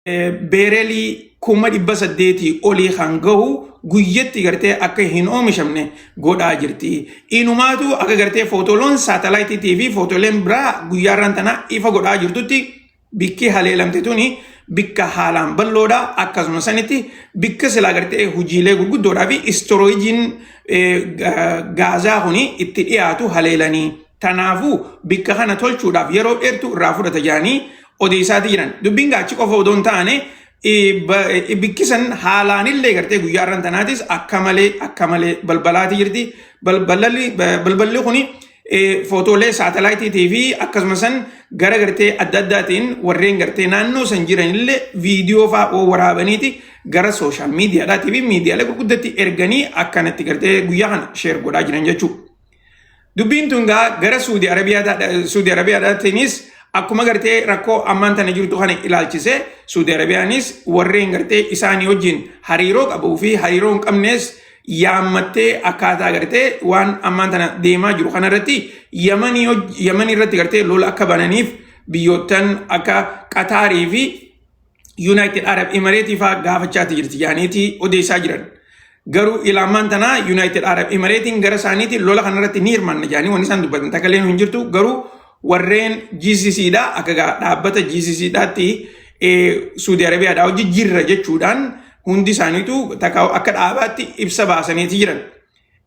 Beerelii 800,000 olii kan gahu guyyatti gartee akka hin oomishamne godhaa jirti. Inumaatu akka gartee footoloon saatalaayitiitii fi footoleen biraa guyyaarraan tana ifa godhaa jirtutti bikki haleelamte tuni bikka haalaan bal'oodha. Akkasuma sanitti bikka silaa gartee hojiilee gurguddoodhaa fi istoroojiin gaazaa kuni itti dhiyaatu haleelanii. Tanaafuu bikka kana tolchuudhaaf yeroo dheertuu irraa fudhata jedhanii odeessaatii jiran. Dubbiin gaa achi qofa odoo hin taane bikki san haalaanillee gartee guyyaa irraan tanaatis akka malee akka malee balbalaatii jirti. Balballi kuni footoolee saatalaayitiitii fi akkasuma san gara gartee adda addaatiin warreen gartee naannoo san jiranillee viidiyoo fa'aa waraabaniiti gara sooshaal miidiyaadhaatii fi miidiyaalee gurguddatti erganii akkanatti gartee guyyaa kana sheer godhaa jiran jechuudha. Dubbiin tun gaa gara Suudi Arabiyaa Suudi Arabiyaadhaatiinis akkuma gartee rakkoo ammaan tana jirtu kana ilaalchise Suudi Arabiyaanis warreen gartee isaanii wajjin hariiroo qabuu fi hariiroo hin qabnes yaammattee akkaataa gartee waan ammaan tana deemaa jiru kanarratti Yamanii Yamanii irratti gartee lola akka bananiif biyyoottan akka Qataarii fi United Arab Emirates fa'aa gaafachaati jirti yaaniiti odeessaa jiran. Garuu ilaamaan tanaa United Arab Emirates gara isaaniitiin lola kanarratti ni hirmaanna jedhanii wanni isaan dubbatan takka illee hin jirtu. Garuu warreen GCC dha akka dhaabbata GCC dhaatti Suudi Arabiyaadhaa hojii jirra jechuudhaan hundi isaaniitu takka akka dhaabaatti ibsa baasaniiti jiran.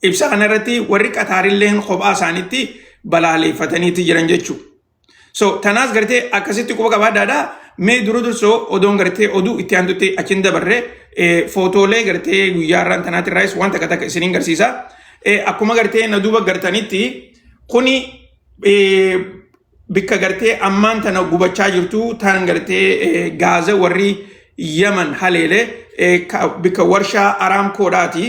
Ibsa kanarratti warri Qataarilleen kophaa isaaniitti balaaleeffataniiti jiran jechuudha. So tanaas gartee akkasitti quba qabaadhaadha. Mee dura dursoo odoon gartee oduu itti aantutti achiin dabarre footoolee gartee guyyaa irraan tanaatti irraayis waan takka takka isiniin garsiisa. Akkuma gartee na duuba gartanitti kuni bikka gartee ammaan tana gubachaa jirtu tan gartee gaaza warri Yaman haleele bikka warshaa Araamkoodhaati.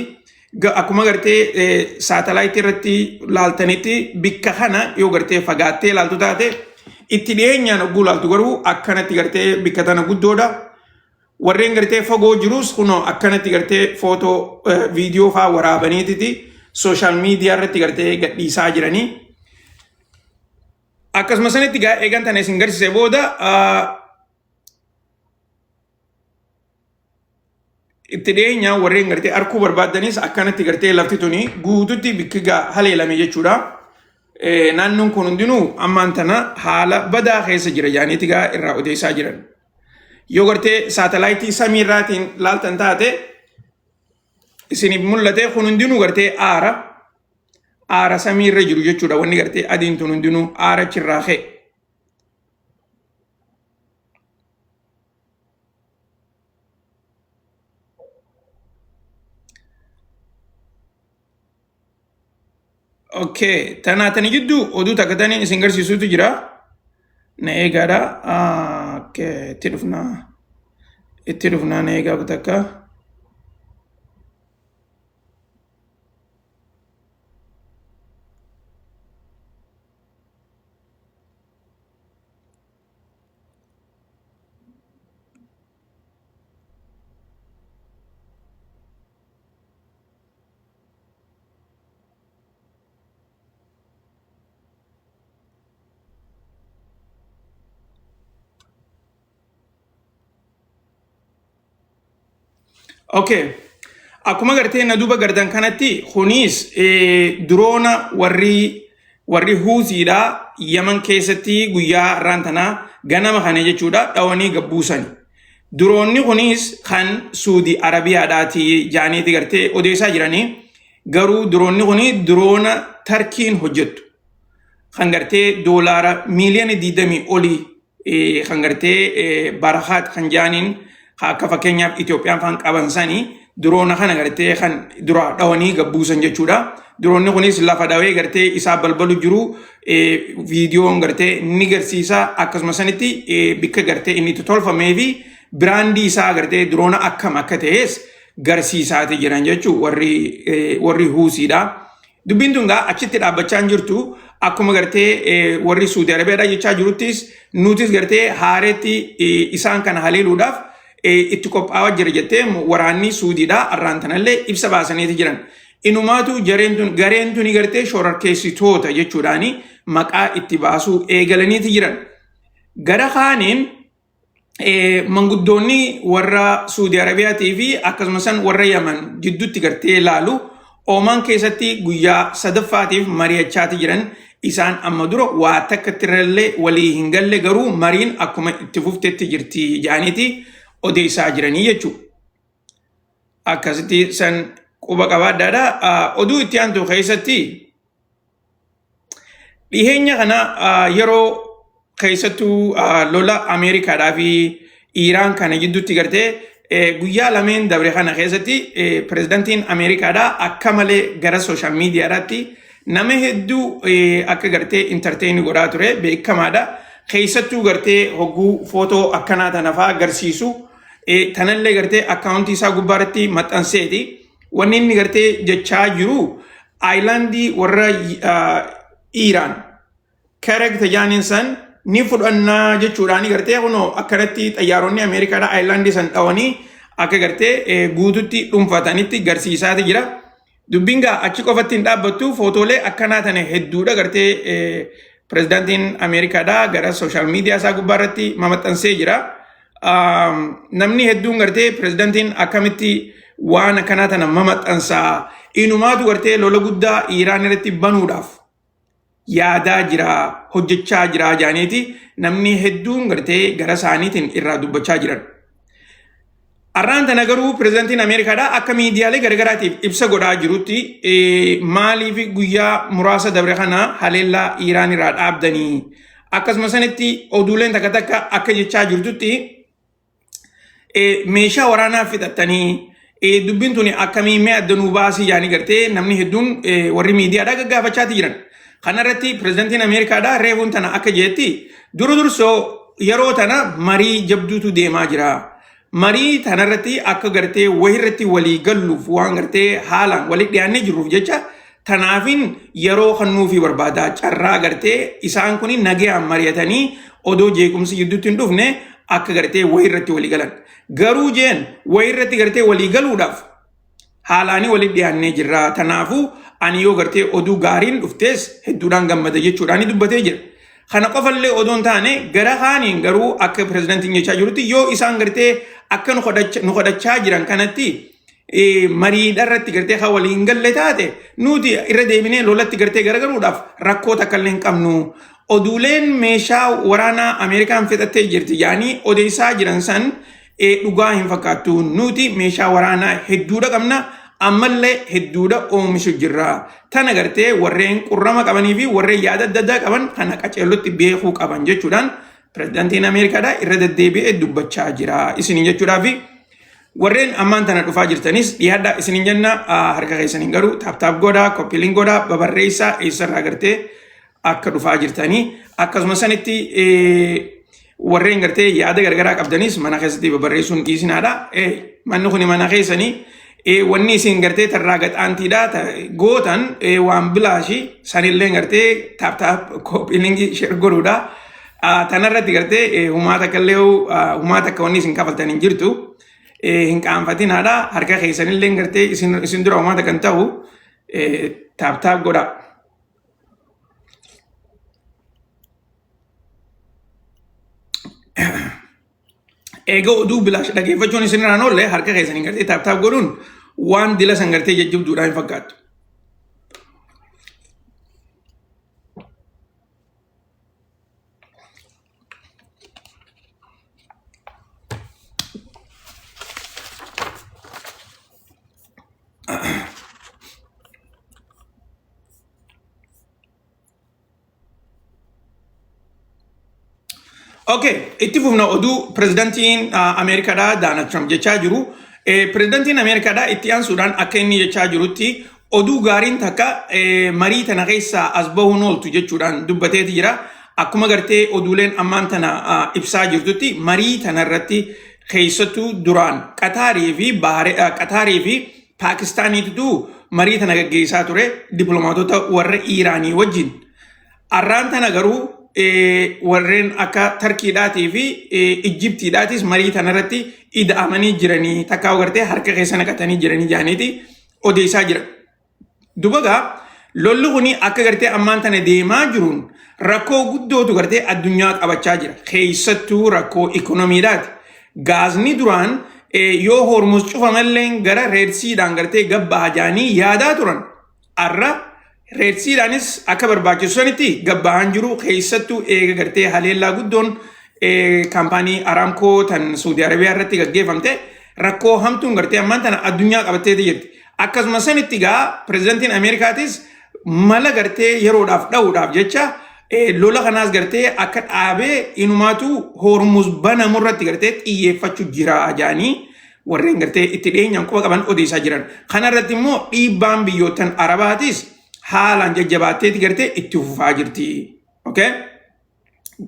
Akkuma gartee saatalaayitii irratti laaltanitti bikka kana yoo gartee fagaattee laaltu taate itti dhiyeenyaan hogguu laaltu garuu akkanatti gartee bikka tana guddoodha. Warreen gartee fagoo jirus kunoo akkanatti gartee footoo viidiyoo fa'aa waraabaniititi sooshaal miidiyaa irratti gartee gadhiisaa jiranii. Akkasuma sanitti eegan tana isin garsiise booda itti dhiyeenyaan warreen gartee arkuu barbaaddanis akkanatti gartee lafti tuni guututti bikki haleelame jechuudha. Naannoon kun hundinuu ammaan tana haala badaa keessa jira jaaniiti gaa irraa odeessaa jiran. Yoo gartee saatalaayitii samii irraatiin laaltan taate isiniif mul'ate kun hundinuu gartee aara aara samii irra jiru jechuudha wanni gartee adiin tun hundinuu aara achirraa ka'e. Okay, tanaa tani jidduu oduu takka taniin isin garsiisuutu jira. Na eegaadha. Okay, itti dhufnaa. Itti dhufnaa na eegaa takka. Okay. Akkuma gartee na duuba gartan kanatti kunis diroona warri Huutiidha Yaman keessatti guyyaa har'aan tanaa ganama kana jechuudha dhawanii gabbuusani. Diroonni kunis kan Suudi Arabiyaadhaati jaaniiti gartee odeessaa jiranii garuu diroonni kuni diroona Tarkiin hojjettu kan gartee doolaara miiliyoona 20 olii kan gartee barakaat kan jaaniin akka fakkeenyaaf Itoophiyaan faan qaban sanii diroona kana gartee kan dura dhawanii gabbuusan jechuudha. Diroonni kunis lafa dhawee gartee isaa balbalu jiru viidiyoon gartee ni garsiisa akkasuma sanitti bikka gartee inni itti tolfamee fi biraandii isaa gartee diroona akkam akka ta'es garsiisaati jiran jechuu warri Huusiidha. Dubbiin tun gaa achitti dhaabbachaa hin jirtu. Akkuma gartee warri Suudi Arabiyaadhaa jechaa jiruttis nutis gartee haareetti isaan kana haleeluudhaaf itti qophaa'aa jira jettee waraanni Suudiidhaa arraan tanallee ibsa baasaniiti jiran. Inumaatu jareen tun gareen tuni gartee shororkeessitoota jechuudhaani maqaa itti baasuu eegalaniiti jiran. Gara kaaniin Manguddoonni warra Suudi Arabiyaatii fi akkasumas warra Yaman jidduutti gartee laalu Oomaan keessatti guyyaa sadaffaatiif mari'achaati jiran. Isaan amma dura waa takka irrallee walii hin galle, garuu mariin akkuma itti fuftetti jirti jedhaniiti odeessaa jiranii jechuudha. Akkasitti san quba qabaadhaadha. Oduu itti aantu keessatti, dhiheenya kana yeroo keessattuu lola Ameerikaadhaa fi Iiraan kana gidduutti gartee guyyaa lameen dabre kana keessatti pirezidantiin Ameerikaadhaa akka malee gara social miidiyaadhaatti nama hedduu akka gartee entertain godhaa ture beekamaadha. Keessattuu gartee hogguu footoo akkanaa tana fa'aa agarsiisu tanallee gartee akkaawuntii isaa gubbaarratti maxxanseeti. Wanni inni gartee jechaa jiru islandii warra Iiraan Karag tajaaniin san ni fudhannaa jechuudhaan gartee kunoo akkanatti xayyaaronni Ameerikaadhaa islandii san dhawanii akka gartee guututti dhuunfatanitti garsiisaati jira. Dubbiin gaa achi qofatti hin dhaabbattu, footoolee akkanaa tana hedduudha gartee pirezidaantiin Ameerikaadhaa gara social media isaa gubbaarratti mamaxxansee jira. Namni hedduun gartee pirezidaantiin akkamitti waan akkanaa tana mamaxxansaa, inumaatu gartee lola guddaa Iiraan irratti banuudhaaf yaadaa jira, hojjechaa jira jaaniiti namni hedduun gartee gara isaaniitiin irraa dubbachaa jiran. Arraan tana garuu pirezidaantiin Ameerikaadhaa akka miidiyaalee garagaraatiif ibsa godhaa jirutti, maaliif guyyaa muraasa dabre kana haleellaa Iiraan irraa dhaabdanii, akkasuma sanitti oduuleen takka takka akka jechaa jirtutti meeshaa waraanaa fixattanii, dubbiin tuni akkamii, mee adda nuu baasii yaanii gartee namni hedduun warri miidiyaadhaa gaggaafachaati jiran. Kanarratti pirezidaantiin Ameerikaadhaa reefuun tana akka jeetti, dura dursoo yeroo tana marii jabduutu deemaa jira. Marii tanarratti akka gartee wahirratti walii galluuf waan gartee haalaan walii dhiyaannee jirruuf jecha, tanaafin yeroo kennuufii barbaada. Carraa gartee isaan kun nagayaan mari'atanii odoo jeequmsi gidduutti hin dhufne akka gartee wahirratti walii galan. Garuu jeen wahirratti gartee walii galuudhaaf haalaanii walii dhiyaannee jirra. Tanaafuu ani yoo gartee oduu gaariin dhuftees hedduudhaan gammada jechuudhaan dubbatee jira. Kana qofallee odoo hin taane, gara kaaniin garuu akka pirezidantiin jechaa jirutti, yoo isaan gartee akka nu kadhachaa jiran kanatti mariidha irratti gartee kan waliin galle taate, nuti irra deebinee lolatti gartee garagaruudhaaf rakkoo takka illee hin qabnu. Oduuleen meeshaa waraanaa Ameerikaan fixattee jirti yaanii odeessaa jiran san dhugaa hin fakkaattu. Nuti meeshaa waraanaa hedduudha qabna. Ammallee hedduudha oomishu jirra. Tana gartee warreen qurrama qabanii fi warreen yaada adda addaa qaban kana qaceellotti beekuu qaban jechuudhaan pirezidaantiin Ameerikaadhaa irra deddeebi'ee dubbachaa jira. Isiniin jechuudhaafi warreen ammaan tana dhufaa jirtanis dhiyaadhaa isiniin jenna. Harka keessaniin garuu tap tap godhaa, copy link godhaa, babarreessaa eessarraa gartee akka dhufaa jirtanii. Akkasuma sanitti warreen gartee yaada gargaraa qabdanis mana keessatti babarreessuun dhiisinaadha. Manni kun mana keessanii, wanni isin gartee tarraa gaxaantiidha gootan waan bilaashi sanillee gartee tap tap, copy link, share godhuudha. Tanarratti gartee humaa takka illee humaa takka wanni isin kafaltan hin jirtu. Hin qaanfatinaadha. Harka keessanillee gartee isin dura humaa takka hin ta'u, tap tap godha. Eega oduu bilaash dhageeffachuun isin irraan oolle, harka keessaniin gartee tap tap godhuun waan dila san gartee jajjabduudhaan hin fakkaattu. Okay, itti fufna oduu pirezidantiin Ameerikaadhaa Daanald Trump jechaa jiru. Pirezidantiin Ameerikaadhaa itti aansuudhaan akka inni jechaa jirutti, oduu gaariin takka marii tana keessaa as bahuun ooltu jechuudhaan dubbateeti jira. Akkuma gartee oduuleen ammaan tana ibsaa jirtutti, marii tana irratti keessattuu duraan Qataarii fi Paakistaaniitu marii tana gaggeessaa ture dippiloomaatota warra Iiraanii wajjin. Arraan tana garuu warreen akka Tarkiidhaatii fi Ijjiptiidhaatis marii tana irratti ida'amanii jiranii, takkaa gartee harka keessa naqatanii jiranii jaaniiti odeessaa jira. Dubagaa lolli kuni akka gartee ammaan tana deemaa jiruun rakkoo guddootu gartee addunyaa qabachaa jira. Keessattuu rakkoo ikoonomiidhaati. Gaazni duraan yoo Hormuz cufamallee gara Red Seadhaan gartee gabbaha jaanii yaadaa turan. Arra Red Seadhaanis akka barbaachisu sanitti gabbahaan jiru, keessattuu eega gartee haleellaa guddoon kaampaanii Aramco tan Saudi Arabiyaa irratti gaggeeffamte rakkoo hamtuun gartee ammaan tana addunyaa qabatteeti jirti. Akkasuma sanitti gaa pirezidantiin Ameerikaatis mala gartee yeroodhaaf dha'uudhaaf jecha lola kanaas gartee akka dhaabee inumaatu Hormuz banamu irratti gartee xiyyeeffachuu jira jaanii warreen gartee itti dhiyeenyaan quba qaban odeessaa jiran. Kana irratti immoo dhiibbaan biyyoottan Arabaatis haalaan jajjabaatteeti gartee itti fufaa jirti. Okay?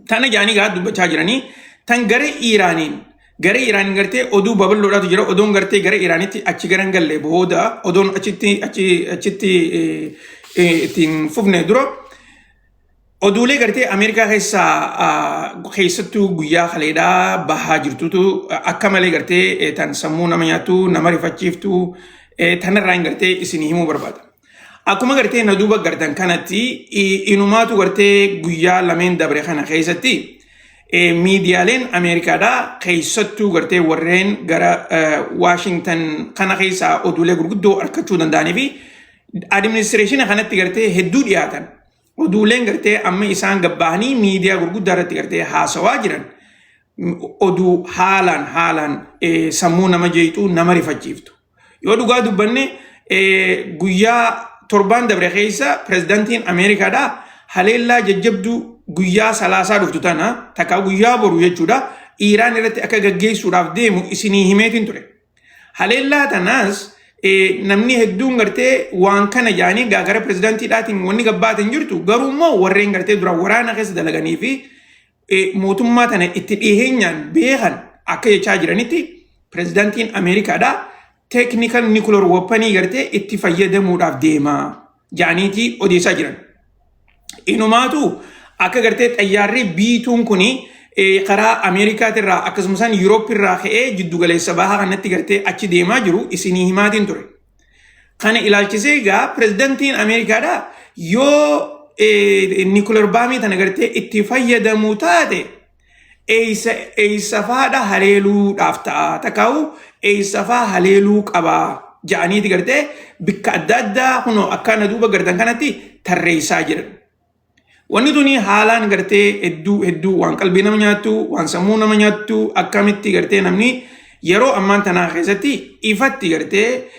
Tana jaanii gaa dubbachaa jiranii tan gara Iraaniin gartee oduu babal'oodhaatu jira. Oduun gartee gara Iraanitti achi garan galle booda oduun achitti achi achitti ittiin fufne dura oduulee gartee Ameerikaa keessaa keessattuu guyyaa kaleedhaa bahaa jirtutu akka malee gartee tan sammuu nama nyaattu, nama rifachiiftu, tanarraa gartee isinii himuu barbaada. Akkuma gartee na duuba gartan kanatti, inumaatu gartee guyyaa lameen dabre kana keessatti miidiyaaleen Ameerikaadhaa, keessattuu gartee warreen gara Waashingtan kana keessaa oduulee gurguddoo argachuu danda'anii fi administration kanatti gartee hedduu dhiyaatan, oduuleen gartee amma isaan gabbahanii miidiyaa gurguddaa irratti gartee haasawaa jiran oduu haalaan haalaan sammuu nama jeeqxu, nama rifachiiftu. Yoo dhugaa dubbanne, guyyaa torbaan dabre keessa pirezidaantiin Ameerikaadhaa haleellaa jajjabduu guyyaa Salaasaa dhuftu tana takka guyyaa boru jechuudha Iiraan irratti akka gaggeessuudhaaf deemu isinii himeetiin ture. Haleellaa tanaas namni hedduun gartee waan kana jaanii gara pirezidaantiidhaatiin wanni gabbaatiin jirtu, garuu immoo warreen gartee dura waraana keessa dalaganii fi mootummaa tana itti dhiheenyaan beekan akka jechaa jiranitti, pirezidaantiin Ameerikaadhaa technical nuclear weaponii gartee itti fayyadamuudhaaf deema jaaniitii odeessaa jiran. Inumaatu akka gartee xayyaarri biituun kuni karaa Ameerikaatirraa akkasumas Yuurooppirraa ka'ee jiddugaleessa bahaa kanatti gartee achi deemaa jiru isinii himaatiin ture. Kana ilaalchisee egaa pirezidantiin Ameerikaadhaa yoo nuclear bombii tana gartee itti fayyadamuu taate eessa faadha haleeluudhaaf ta'a, takkaa'u eessa faa haleeluu qabaa ja'aniiti gartee bikka adda addaa kunoo akka na duuba gartan kanatti tarreessaa jiran. Wanni tuni haalaan gartee hedduu hedduu waan qalbii nama nyaattu, waan sammuu nama nyaattu. Akkamitti gartee namni yeroo ammaan tanaa keessatti ifatti gartee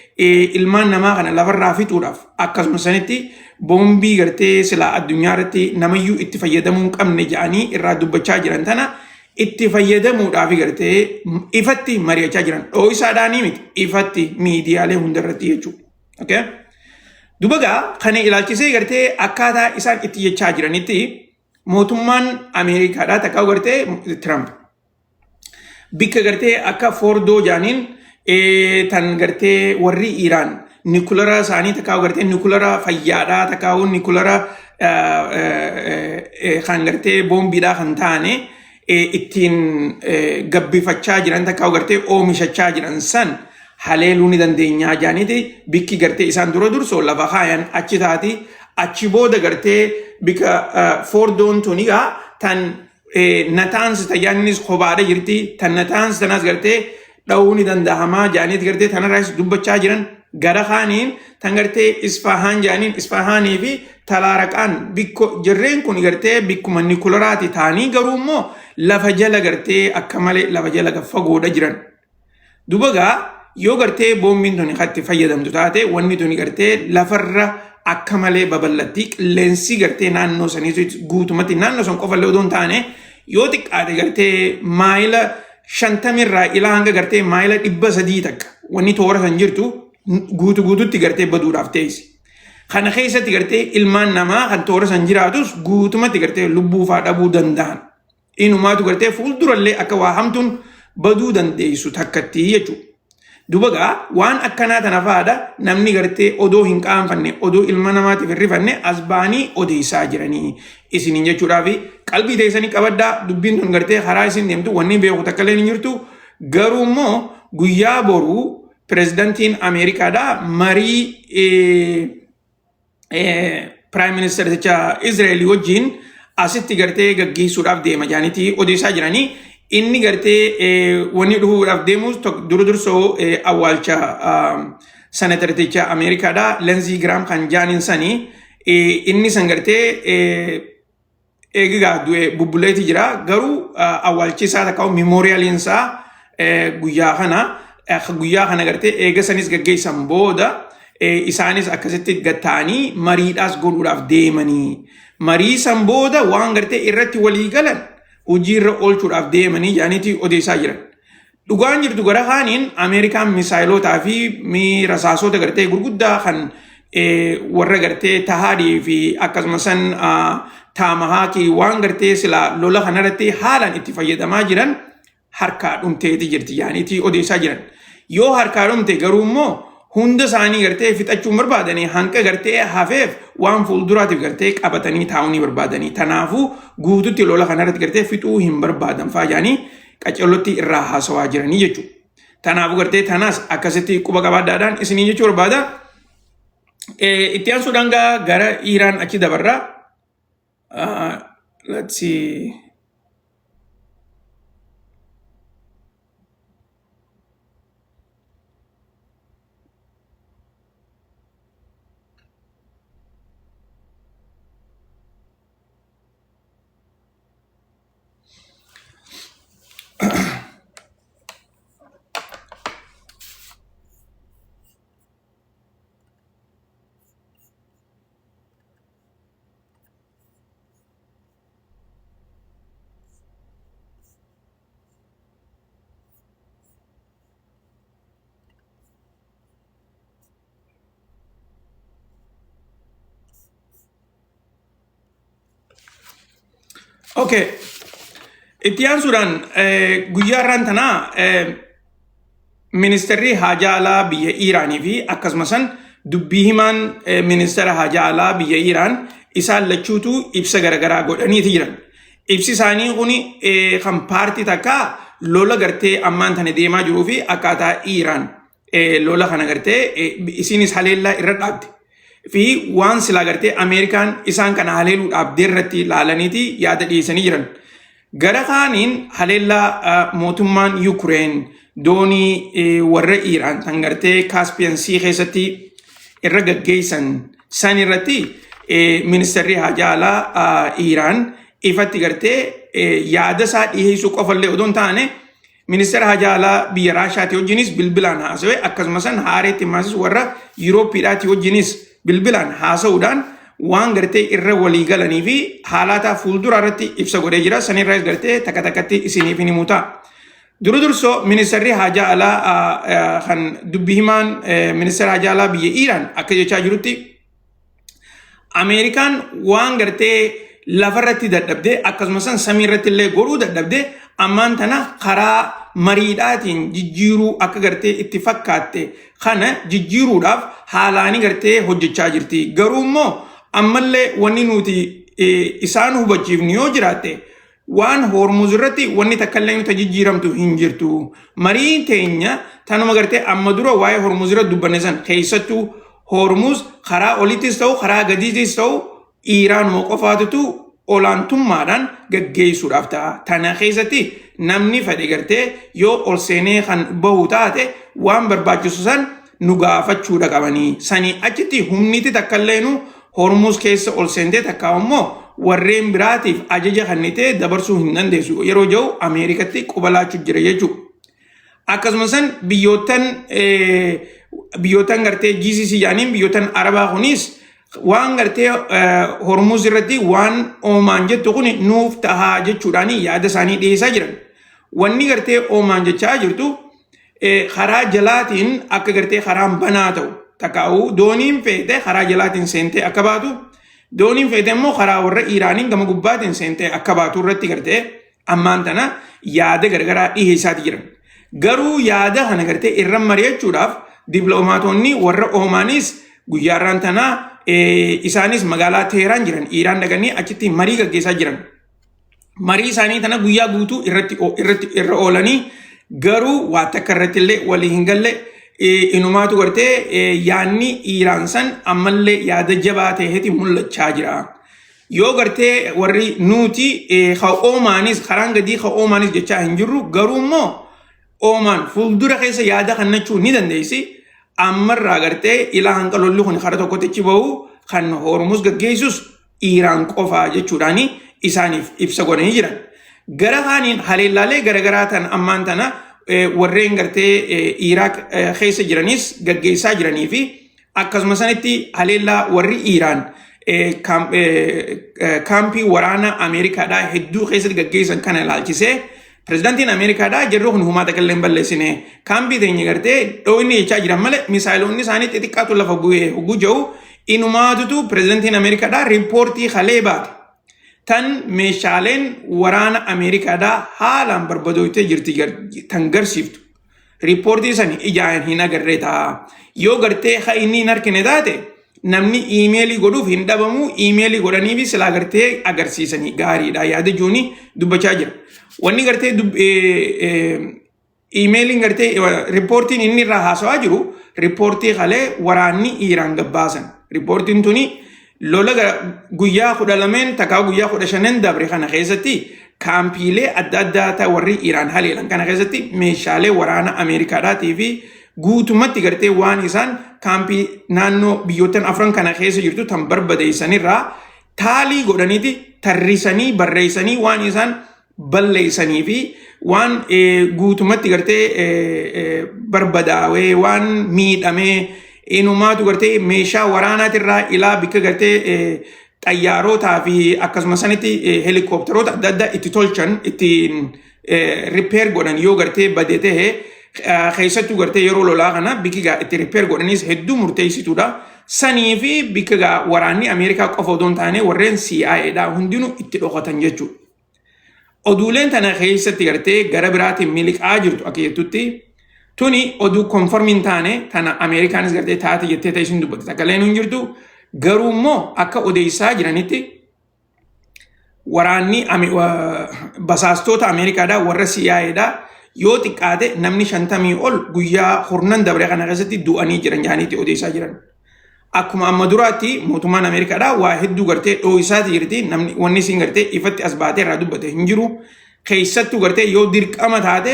ilmaan namaa kana lafarraa fixuudhaaf akkasuma sanitti boombii gartee silaa addunyaa irratti namayyuu itti fayyadamuu hin qabne jedhanii irraa dubbachaa jiran tana itti fayyadamuudhaaf gartee ifatti mari'achaa jiran, dhoo'isaadhaanii miti, ifatti miidiyaalee hundarratti jechuudha. Okay? Duba gaa kana ilaalchisee gartee akkaataa isaan itti jechaa jiranitti, mootummaan Ameerikaadhaa takkaa gartee Trump bikka gartee akka Foordoo jaaniin tan gartee warri Iiraan nuclear isaanii takkaa gartee nuclear fayyaadhaa takkaa nuclear kan gartee boombiidhaa kan taane ittiin gabbifachaa jiran takkaa gartee oomishachaa jiran san haleeluu ni dandeenyaa jaaniiti bikki gartee isaan dura dursoo lafa kaayan achi taati. Achi booda gartee bikka Foordoon tunigaa tan Nataans tajaajilnis kophaadha jirti. Tan Nataans tanaas gartee dha'uu ni danda'amaa jaaniiti gartee tanarraas dubbachaa jiran. Gara kaaniin tan gartee Isfahaan jaaniin, Isfahaanii fi Talaaraqaan bikko jirreen kun gartee bikkuma nuclearaati ta'anii, garuu immoo lafa jala gartee akka malee lafa jala fagoodha jiran. Duba gaa yoo gartee boombiin tuni kan itti fayyadamtu taate, wanni tuni gartee lafarra akka malee babal'atti. Qilleensi gartee naannoo sanii guutumatti, naannoo san qofallee odoo hin taane, yoo xiqqaate gartee maayila 50rraa ilaa hanga gartee maayila 300 takka wanni toora san jirtu guutu guututti gartee baduudhaaf teessi. Kana keessatti gartee ilmaan namaa kan toora san jiraatus guutumatti gartee lubbuufaa dhabuu danda'an. Inumaatu gartee fuuldurallee akka waa hamtuun baduu dandeessu takkatti jechuudha. Duba gaa waan akkanaa tana fa'aadha namni gartee odoo hin qaanfanne, odoo ilma namaatiif hin rifanne as ba'anii odeessaa jiranii isiniin jechuudhaaf. Qalbii teessanii qabaddaa, dubbiin tun gartee karaa isin deemtu wanni beeku takka illee hin jirtu. Garuu immoo guyyaa boruu pirezidantiin Ameerikaadhaa marii prime ministerticha Israa'el wajjin asitti gartee gaggeessuudhaaf deema jaanitii odeessaa jiranii. Inni gartee wanni dhufuudhaaf deemus dura dursoo awwaalcha senatarticha Ameerikaadha. Lenzii Giraam kan jaaniin sanii inni san gartee eegaa du'e bubbuleeti jira. Garuu awwaalchi isaa takka memorialiin isaa guyyaa kana gartee eega sanis gaggeessan booda isaanis akkasitti gatta'anii mariidhaas godhuudhaaf deemanii. Marii san booda waan gartee irratti walii galan hojiirra oolchuudhaaf deemanii jedhaniiti odeessaa jiran. Dhugaan jirtu gara kaaniin Ameerikaan misaayilotaa fi rasaasota gartee gurguddaa kan warra gartee THAADii fi akkasumas san Tomahawkii waan gartee silaa lola kanarratti haalaan itti fayyadamaa jiran harkaa dhumteeti jirti jedhaniiti odeessaa jiran. Yoo harkaa dhumte garuu immoo hunda isaanii gartee fixachuun barbaadanii hanqa gartee hafeef waan fuulduraatiif gartee qabatanii taa'uu ni barbaadanii. Kanaafuu guututti lola kanarratti gartee fixuu hin barbaadan faa jedhanii qacellotti irraa haasawaa jiranii jechuudha. Kanaafuu gartee tanaas akkasitti quba qabaadhaadhaan isinii jechuu barbaada. Itti aansuudhaan gara Iiraan achi dabarraa. Let's see. Okay. Itti aansuudhaan guyyaa har'aan tanaa ministeerri haajaa alaa biyya Iiraanii fi akkasumas dubbii himaan ministeera haajaa alaa biyya Iiraan isaan lachuutu ibsa garaagaraa godhaniiti jiran. Ibsi isaanii kun kan paartii takkaa lola gartee ammaan tana deemaa jiruu fi akkaataa Iiraan lola kana gartee isinis haleellaa irra dhaabde. Fi waan silaa gartee Ameerikaan isaan kana haleeluu dhaabdee irratti ilaalaniiti yaada dhiyeessanii jiran. Gara kaaniin haleellaa mootummaan Yukureen doonii warra Iiraan kan gartee Caspian Sea keessatti irra gaggeessan san irratti ministeerri haajaa alaa Iiraan ifatti gartee yaada isaa dhiyeessuu qofallee odoo hin taane, ministeera haajaa alaa biyya Raashaatii wajjinis bilbilaan haasawee, akkasumas haareetti maasis warra Yuurooppiidhaatii wajjinis bilbilaan haasa'uudhaan waan gartee irra walii galanii fi haalaataa fuuldura irratti ibsa godhee jira. Sanirraas gartee takka takkatti isiniif hin himu ta'a. Dura dursoo ministeerri haajaa alaa kan dubbi himaan ministeera haajaa alaa biyya Iiraan akka jechaa jirutti, Ameerikaan waan gartee lafarratti dadhabdee akkasumas samii irratti illee godhuu dadhabdee ammaan tana karaa mariidhaatiin jijjiiruu akka gartee itti fakkaatte kana jijjiiruudhaaf haalaanii gartee hojjechaa jirti. Garuu immoo ammallee wanni nuti isaan hubachiifnu yoo jiraatte, waan Hormuz irratti wanni takka illee nuti jijjiiramtu hin jirtu. Marii teenya tanuma gartee amma dura waa'ee Hormuz irra dubbanne san, keessattuu Hormuz karaa olittis ta'u karaa gadiitis ta'u Iiraanuma qofaatutu olaantummaadhaan gaggeessuudhaaf ta'a. Tana keessatti namni fedhe gartee yoo ol seenee kan bahu taate waan barbaachisu san nu gaafachuudha qabanii. Sanii achitti humniti takka illee Hormuz keessa ol seentee takka immoo warreen biraatiif ajaja kennitee dabarsuu hin dandeessu. Yeroo jiru Ameerikatti quba laachuu jira jechuudha. Akkasumas san biyyoottan gartee GCC jedhaniin biyyoottan Arabaa kunis waan gartee Hormuz irratti waan Oomaan jettu kun nuuf tahaa jechuudhaan yaada isaanii dhiyeessaa jiran. Wanni gartee Oomaan jechaa jirtu karaa jalaatiin akka gartee karaan banaa ta'u, takkaa'u dooniin feete karaa jalaatiin seentee akka baatu, dooniin feete immoo karaa warra Iiraaniin gama gubbaatiin seentee akka baatu irratti gartee ammaan tana yaada garagaraa dhiheessaati jiran. Garuu yaada kana gartee irra mari'achuudhaaf dippiloomaatonni warra Oomaanis guyyaarraan tanaa isaanis magaalaa Teheraan jiran, Iiraan dhaqanii achitti marii gaggeessaa jiran. Marii isaanii tana guyyaa guutuu irratti irra oolanii garuu waa takka irratti illee walii hin galle. Inumaatu gartee yaadni Iiraan san ammallee yaada jabaa ta'eeti mul'achaa jira. Yoo gartee warri nuti ka Oomaanis karaan gadii ka Oomaanis jechaa hin jirru, garuu immoo Oomaan fuuldura keessa yaada kannachuu ni dandeessi. Ammarraa gartee ilaa hanga lolli kun karaa tokkotti achi bahu kan Hormuz gaggeessus Iiraan qofaa jechuudhaan isaaniif ibsa godhanii jiran. Gara kaaniin haleellaalee garaagaraa tan ammaan tana warreen gartee Iraaq keessa jiranis gaggeessaa jiranii fi akkasuma sanitti haleellaa warri Iiraan kaampii waraana Ameerikaadhaa hedduu keessatti gaggeessan kana ilaalchisee pirezidaantiin Ameerikaadhaa jarri kun humaa takka illee hin balleessine, kaampii teenya gartee dhooyni jechaa jiran malee misaayiloonni isaanii xixiqqaatu lafa bu'ee hogguu jiru, inumaatutu pirezidaantiin Ameerikaadhaa riippoortii kalee baate tan meeshaaleen waraana Ameerikaadhaa haalaan barbadooytee jirti tan garsiiftu. Riippoortii san ijaan hin agarree ta'a. Yoo gartee ha inni hin harkine taate, namni iimeelii godhuuf hin dhabamu, iimeelii godhanii fi silaa gartee agarsiisanii gaariidha yaada juuni dubbachaa jira. Wanni gartee iimeeliin gartee riippoortiin inni irraa haasawaa jiru riippoortii kalee waraanni Iiraan gabbaasan. Riippoortiin tuni lola guyyaa 12 takkaa guyyaa 15 dabre kana keessatti kaampiilee adda addaa ta warri Iiraan haleelan kana keessatti meeshaalee waraana Ameerikaadhaatii fi guutumatti gartee waan isaan kaampii naannoo biyyoottan afran kana keessa jirtu tan barbadeessanirraa taalii godhaniiti tarrisanii barreessanii waan isaan balleessanii fi waan guutumatti gartee barbadaawee, waan miidhamee, inumaatu gartee meeshaa waraanaatirraa ilaa bikka gartee xayyaarotaa fi akkasuma sanitti helikoophtaroota adda addaa itti tolchan, ittiin repair godhan yoo gartee bade ta'e, keessattuu gartee yeroo lolaa kana bikki gaa itti repair godhanis hedduu murteessituudha. Sanii fi bikka gaa waraanni Ameerikaa qofa odoo hin taane warreen CIA dha hundinuu itti dhokatan jechuudha. Oduuleen tana keessatti gartee gara biraatiin miliqaa jirtu akka jettutti, tuni oduu confirm hin taane tana Ameerikaanis gartee taate jettee ta'e isin dubbatte takka illee hin jirtu. Garuu immoo akka odeessaa jiranitti waraanni basaastota Ameerikaadhaa warra CIAdhaa yoo xiqqaate namni 50 ol guyyaa kurnan dabre kana keessatti du'anii jiran jedhaniitti odeessaa jiran. Akkuma amma duraatti mootummaan Ameerikaadhaa waa hedduu gartee dhoo'isaati jirti. Namni wanni isin gartee ifatti as baatee irraa dubbate hin jiru. Keessattuu gartee yoo dirqama taate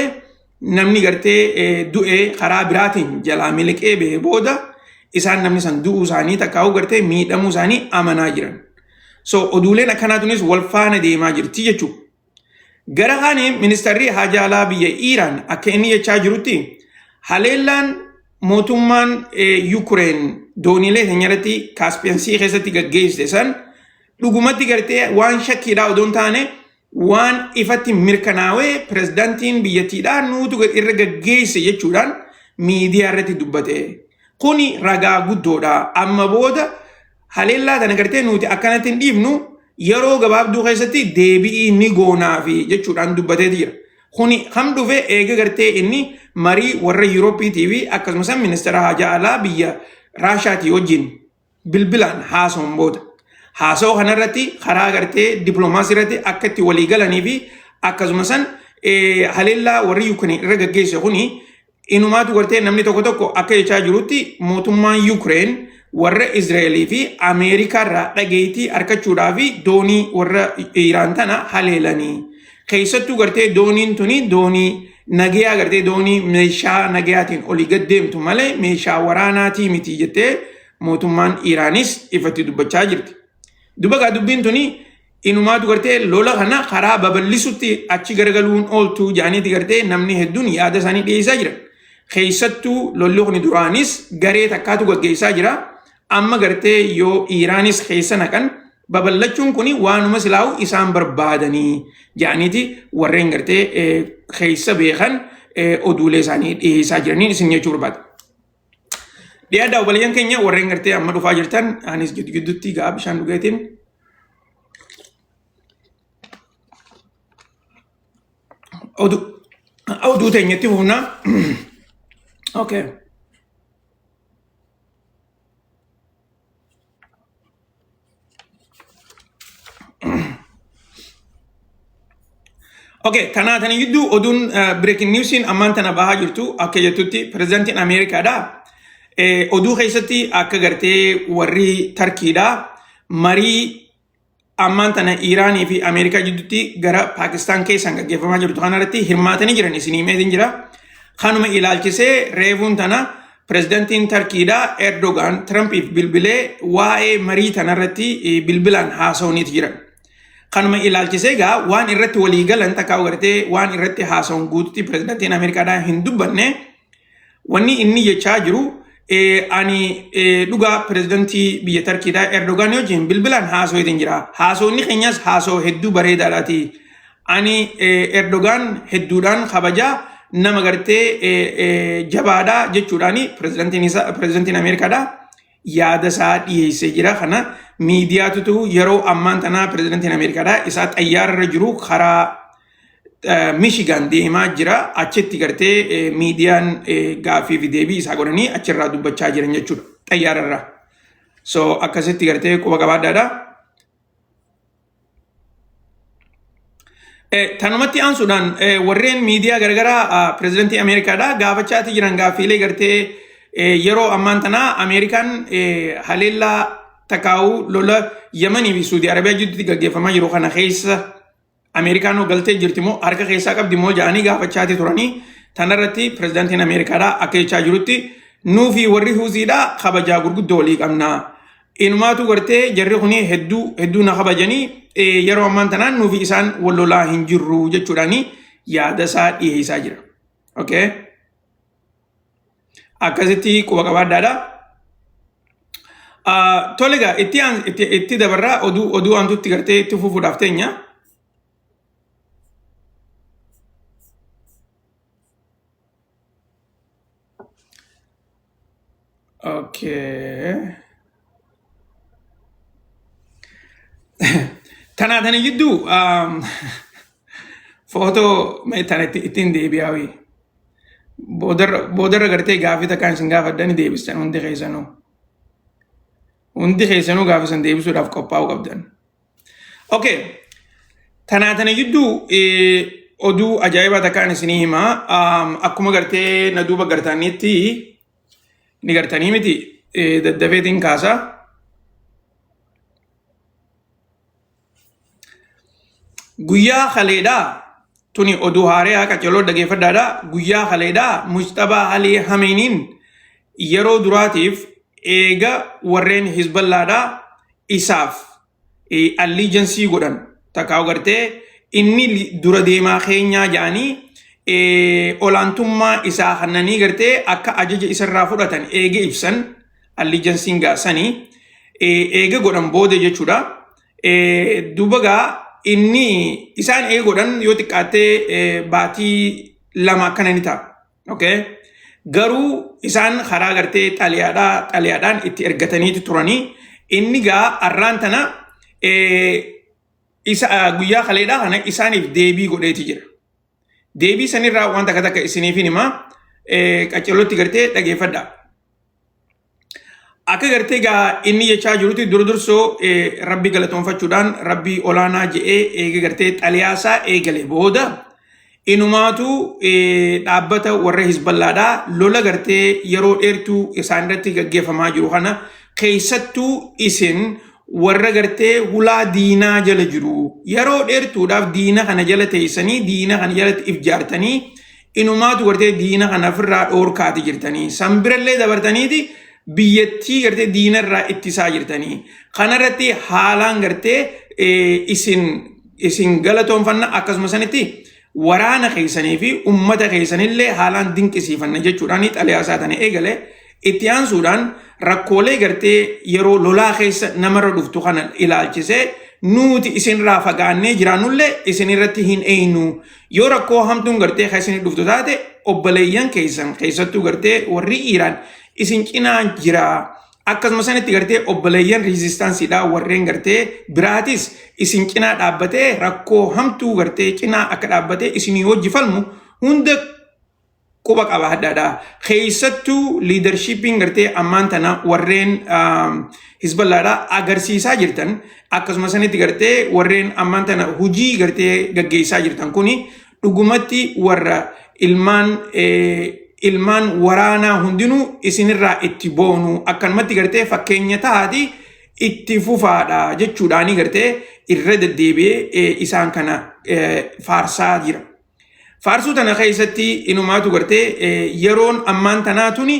namni gartee du'e karaa biraatiin jalaa miliqee bahee booda isaan namni san du'uu isaanii takkaa'uu gartee miidhamuu isaanii amanaa jiran. So oduuleen akkanaa tunis wal faana deemaa jirti jechuudha. Gara kaaniin ministeerri haajaa alaa biyya Iiraan akka inni jechaa jirutti, haleellaan mootummaan Yukureen dooniilee keenya irratti Kaaspiyan Sii keessatti gaggeessite san dhugumatti gartee waan shakkiidhaa odoo hin taane waan ifatti mirkanaawee pirezidaantiin biyyattiidhaa nuutu irra gaggeesse jechuudhaan miidiyaa irratti dubbate. Kuni ragaa guddoodha. Amma booda haleellaa tana gartee nuti akkanatti hin dhiifnu, yeroo gabaabduu keessatti deebi'ii ni goonaafi jechuudhaan dubbateeti jira. Kuni kam dhufe eega gartee inni marii warra Yuurooppiitii fi akkasumas ministeera haajaa alaa biyya Raashaatii wajjin bilbilaan haasa'uun booda. Haasa'uu kanarratti karaa gartee dippiloomaasii irratti akka itti walii galanii fi akkasumas haleellaa warri Yuukireen irra gaggeesse kuni inumaatu gartee namni tokko tokko akka jechaa jirutti mootummaan Yuukireen warra Izraa'elii fi Ameerikaa irraa dhageettii argachuudhaa fi doonii warra Iiraan tana haleelanii. Keessattuu gartee dooniin tuni doonii nagayaa, gartee doonii meeshaa nagayaatiin olii gad deemtu malee meeshaa waraanaatii miti jettee mootummaan Iiraanis ifatti dubbachaa jirti. Duba gaa dubbiin tuni inumaatu gartee lola kana karaa babal'isutti achi garagaluun ooltu jedhaniiti gartee namni hedduun yaada isaanii dhiyeessaa jiran. Keessattuu lolli kun duraanis garee takkaatu gaggeessaa jira. Amma gartee yoo Iiraanis keessa naqan babal'achuun kun waanuma silaa'u isaan barbaadanii jedhaniiti warreen gartee keessa beekan oduulee isaanii dhiyeessaa jiraniin isin jechuu barbaada. Dhiyaadhaa obboleeyyan keenya warreen gartee amma dhufaa jirtan, anis giddu gidduutti gaa bishaan dhugeetiin oduu teenyatti fufna. Okay. Okay, tanaa tana gidduu oduun breaking newsiin ammaan tana bahaa jirtu akka jettutti pirezidaantiin Ameerikaadha. Oduu keessatti akka gartee warri Tarkiidha marii ammaan tana Iiraanii fi Ameerikaa jidduutti gara Paakistaan keessaan gaggeeffamaa jirtu kanarratti hirmaatanii jiran isinii himeetiin jira. Kanuma ilaalchisee reefuun tana pirezidantiin Tarkiidhaa Erdogaan Tirampiif bilbilee waa'ee marii tanarratti bilbilaan haasa'uuniiti jiran. Kanuma ilaalchisee egaa waan irratti walii galan takkaa gartee waan irratti haasa'uun guututti pirezidantiin Ameerikaadhaa hin dubbanne. Wanni inni jechaa jiru ani dhugaa pirezidantii biyya Tarkiidhaa Erdogaan wajjin bilbilaan haasa'uutiin jira. Haasawni keenyas haasa'u hedduu bareedaadhaati. Ani Erdogaan hedduudhaan kabajaa nama gartee jabaadhaa jechuudhaani pirezidantiin Ameerikaadhaa yaada isaa dhiyeessee jira. Kana miidiyaatutu yeroo ammaan tanaa pirezidantiin Ameerikaadhaa isaa xayyaararra jiru karaa Michigan deemaa jira. Achitti gartee miidiyaan gaaffii fi deebii isaa godhanii achirraa dubbachaa jiran jechuudha. Xayyaararraa. So akkasitti gartee quba qabaadhaadha. Tanumatti aansuudhaan warreen miidiyaa garagaraa pirezidantii Ameerikaadhaa gaafachaati jiran gaaffiilee gartee yeroo ammaan tanaa Ameerikaan haleellaa takaa'uu lola Yamanii fi Suudii Arabiyaa jidduutti gaggeeffamaa jiru kana keessa Ameerikaan hoo galtee jirti moo harka keessaa qabdi moo jedhanii gaafachaati turanii tanarratti pirezidaantiin Ameerikaadhaa akka jechaa jirutti nuu fi warri Huuziidhaa kabajaa gurguddoo walii qabna. Inumaatu gartee jarri kun hedduu hedduu na kabajanii yeroo ammaan tanaan nuu fi isaan wal lolaa hin jirru jechuudhaani yaada isaa dhiyeessaa jira. Okay. Akkasitti quba qabaadhaadha. Tole egaa itti dabarraa oduu aantutti gartee itti fufuudhaaf teenya. Okay. Tanaa tana jidduu footoo mee tana ittiin deebi'aa wayii. Boodarra gartee gaaffii takkaan isin gaafadhani deebistan hundi keessanuu. Hundi keessanuu gaaffii san deebisuudhaaf qophaa'uu qabdan. Okay. Tanaa tana jidduu oduu ajaa'ibaa takkaan isinii himaa. Akkuma gartee na duuba gartanitti ni gartanii miti daddafeetiin kaasa. Guyyaa kaleedhaa tuni oduu haariyaa qaceloo dhageeffadhaadha. Guyyaa kaleedhaa Mujtabaa Alii Hameeniin yeroo duraatiif eega warreen Hizballaadhaa isaaf allegiance godhan takkaa gartee inni dura deemaa keenyaa jedhanii olaantummaa isaa kannanii gartee akka ajaja isarraa fudhatan eega ibsan allegianceiin gaasanii eega godhan booda jechuudha. Duuba gaa inni isaan eega godhan yoo xiqqaattee baatii 2 akkana ni ta'a. Okay? Garuu isaan karaa gartee xaliyaadhaan itti ergataniiti turanii inni gaa arraan tana isa guyyaa kaleedhaa kana isaaniif deebii godheeti jira. Deebii sanirraa waan takka takka isiniif himaa qaccalootti gartee dhageeffadhaa. Akka gartee gaa inni jechaa jirutti dura dursoo rabbi galatoonfachuudhaan rabbii olaanaa je'ee eega gartee xaliyaasaa eegale booda inumaatu dhaabbata warra Hizballaadhaa lola gartee yeroo dheertuu isaan irratti gaggeeffamaa jiru kana keessattuu isin warra gartee hulaa diinaa jala jiru yeroo dheertuudhaaf diina kana jala teessanii diina kana jalatti if jaartanii inumaatu gartee diina kana ofirraa dhoorkaati jirtanii san birallee dabartaniiti biyyattii gartee diina irraa ittisaa jirtanii kanarratti haalaan gartee isin galatoonfanna akkasuma sanitti waraana keessanii fi ummata keessanillee haalaan dinqisiifanna jechuudhaan xalayaa isaa tana eegale. Itti aansuudhaan rakkoolee gartee yeroo lolaa keessa namarra dhuftu kana ilaalchisee nuti isinirraa fagaannee jiraannullee isinirratti hin eeynu. Yoo rakkoo hamtuun gartee kan isin dhuftu taate obboleeyyan keessan keessattuu gartee warri Iiraan isin cinaa jira. Akkasuma sanitti gartee obboleeyyan riizistaansiidhaa warreen gartee biraatis isin cinaa dhaabbatee rakkoo hamtuu gartee cinaa akka dhaabbatee isinii wajji falmu hunda quba qabaadhaadha. Keessattuu liidarshiippiin gartee ammaan tana warreen Hizballaadha agarsiisaa jirtan akkasuma sanitti gartee warreen ammaan tana hojii gartee gaggeessaa jirtan kuni dhugumatti warra ilmaan waraanaa hundinuu isinirraa itti boonu akkanumatti gartee fakkeenya taati itti fufaadha jechuudhaanii gartee irra deddeebi'ee isaan kana faarsaa jira. Faarsuu tana keessatti inumaatu gartee yeroon ammaan tanaa tuni